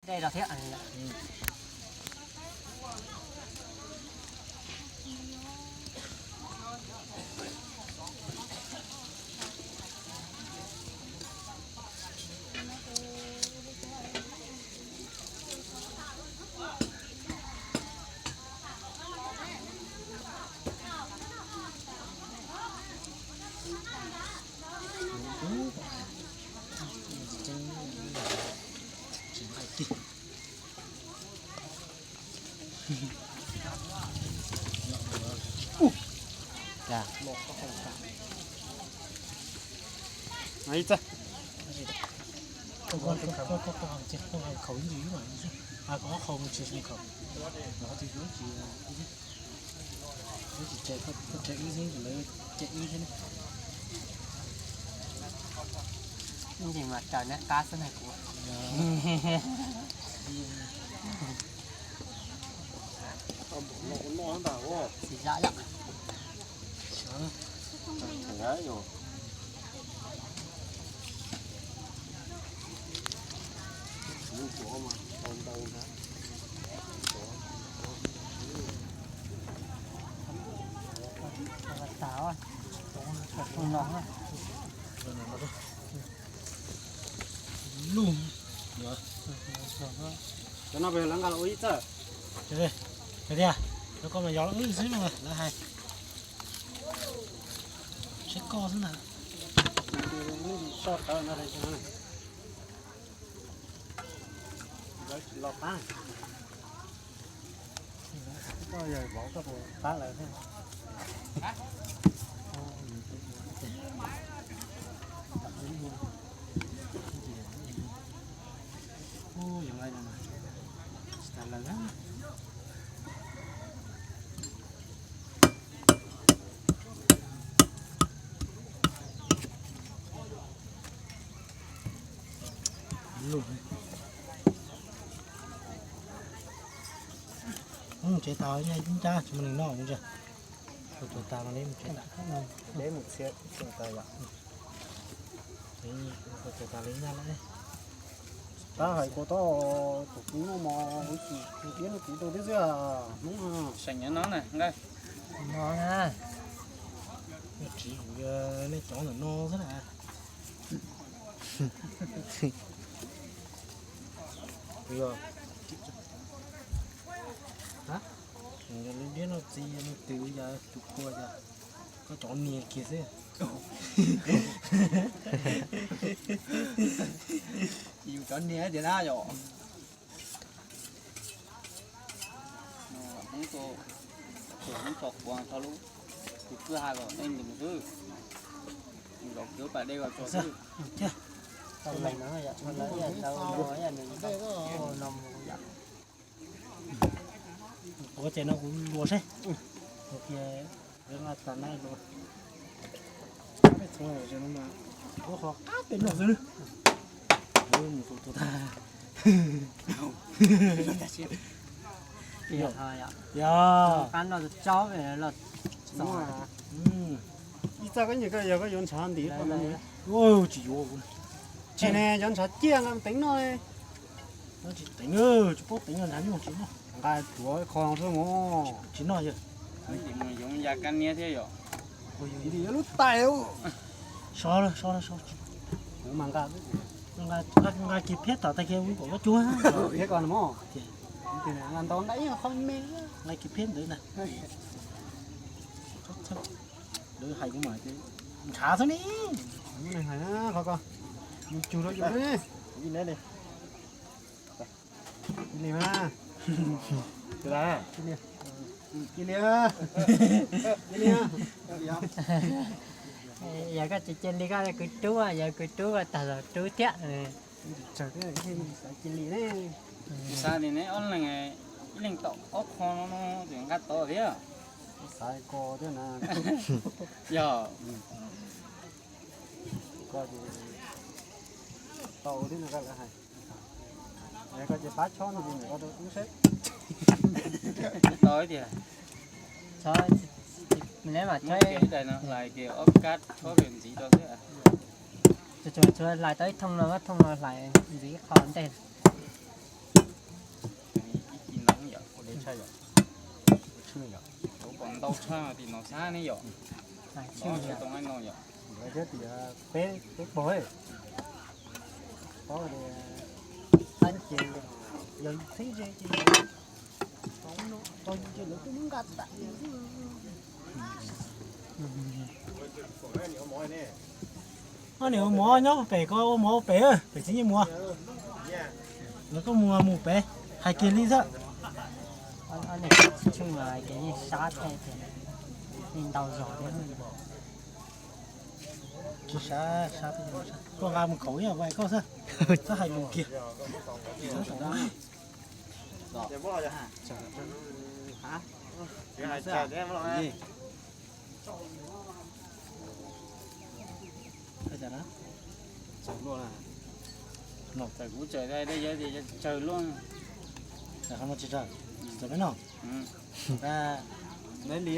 Dej rau thiab. Ib ntsis mas raws neb qab xwb na kuv. Xis zam yom. Cov no lawv nqa los ua ib txawj. Tiag, cov koj mas yog lawv xwb no lawv hais. Saib koj xwb ntag. Soj tawv no los pab. Koj yog vauv koj puas pab lawv thiab? Tsis tas lawv. Mus tsev tas, ncab tsis muaj neeg noj mus tsev. Mus tsev tas, mus txhia tas yom. Mus tsev tas li nyab lawm. Tab hais kua tau tus kuv noj mov ua tsis diab no kuv tau thiab xwb Hmoob. Seem nyob no na, nqaij no na. Tsis nej cov ntawm no xwb na. Lub diab no txiv no twg yog tus kua yog koj cov niag kiag xwb. Yus cov niag tiag na yom. Hmoob tso quav txog lub tus kwj ha kom tej ntws xwb. Zaum kiv pas dej kom tso xwb. Quav ces no kuv luas seb. Ua kiag nqa tas na luas. Peb txhua no mas ua qhov qab peb noj xwb. Mus tus tus tag. Yog qab noj tsaub los txog. Ib txoj koj nyiam koj yog koj yuav ntshav ntim qhov no. Tsis yuav. Tsis ne, cov ntshav ciaj nqa teev noj. Tsis teev, tsis paub teev ntshav nyuj tsis noj. Nqa tuav qho xwb mus. Tsis noj yog. Yoov ya kab niab thiab yom. Ntim yuav lub tais. So so so. Kuv mas nqa, nqa kiag phiab tom tag kiag ua kom koj cuag. Thiab koj mus. Nqa ntau nqa ib qho me. Nqa kiag phiab ntawd na. Lawv hais kuv mas ntshav xwb ne. Qhov ko, yus cug rau yus ne. Cia li mas. Cia li. Cia li. Yog koj tsis cia li koj kwv rub, yog kwv rub tag los rub thiab. Cia li ne. Xav tias neb ob leeg, ib leeg tau ob qho no no ces nqa tau thiab. Xav ko thiab na. Yog. Ko ces tau thiab no koj lawv hais. Koj ces pab chob no ces koj rau ub seb. Tau tiag. Chob, lawv mas chob ib daim no hlais ces ob kab chob ntxiv rau thiab. Tsuas hlais tau ib thooj no, thooj no hlais ntxiv ib qho ntej. Tau tshaj tim no xab ne yom. Tau tshaj no yom. Lawv thiab tias peb peb pog, pab tias, yog txheeb ze ces tau ces lawv twb muab nqa tas. Ob niam ua mov nyob pem ko, ua mov ua pem, pem txiv Nyiaj Muas. Lawv koj mus mus pem, hais kiag li xwb. Ob niam tsis tsheej mas ces yeej sab thiab tias, yeej ntau zog thiab. Tsis sab, sab, koj nqa mus kaum ib yam vais koj xwb. Txhob hais lus kiag. Txawm kuv txawm dai dai yawg tias tsis txawj luaj. Txawm peb no. Neb li,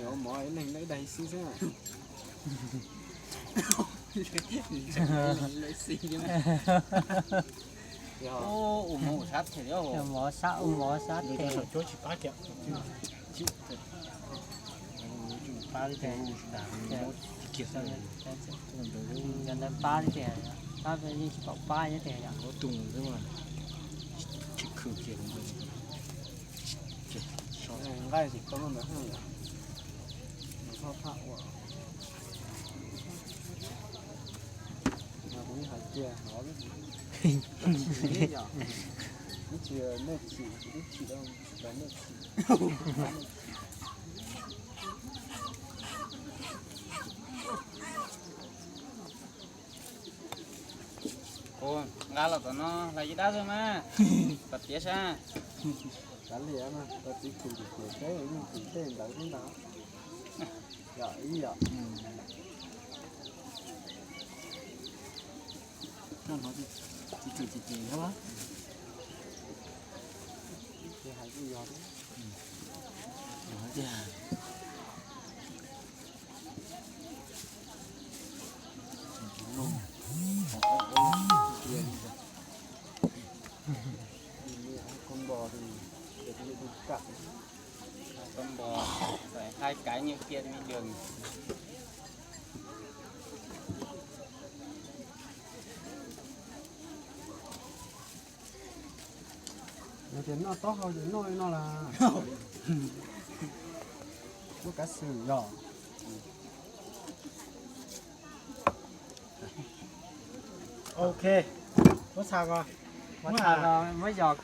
ua mov ib leeg dai xwb xwb. Ua mov sab them, ua mov sab them. Pab li tias, pab li tias, pab yeej tsis pom pab nyob tias yom. Tsis khw kiag. Nqaij tsis tau ntawd, nws txhob phaj ua. Mas kuv yeej hais tias hnov, ib tsis nej chim, ib tsis tsis tau nej chim. Kuv nqa los tom no hlais ib dab xwb mas, kom tiav sab. Kav liam mas koj txiv khwv ces khwv, peb yeej khwv tej ntawd xwb ntag. Yog ib yom. Koj hnov tsis txawm ces ces thiab. Ces hais kuj yog thiab. Yog tiag. Con bò phải hai cái như kia mới được. Yog tias noj taub hau ces noj li no las. Muaj kav xwm yog. Ok, muab txha ko, muab txha ko, muab yos.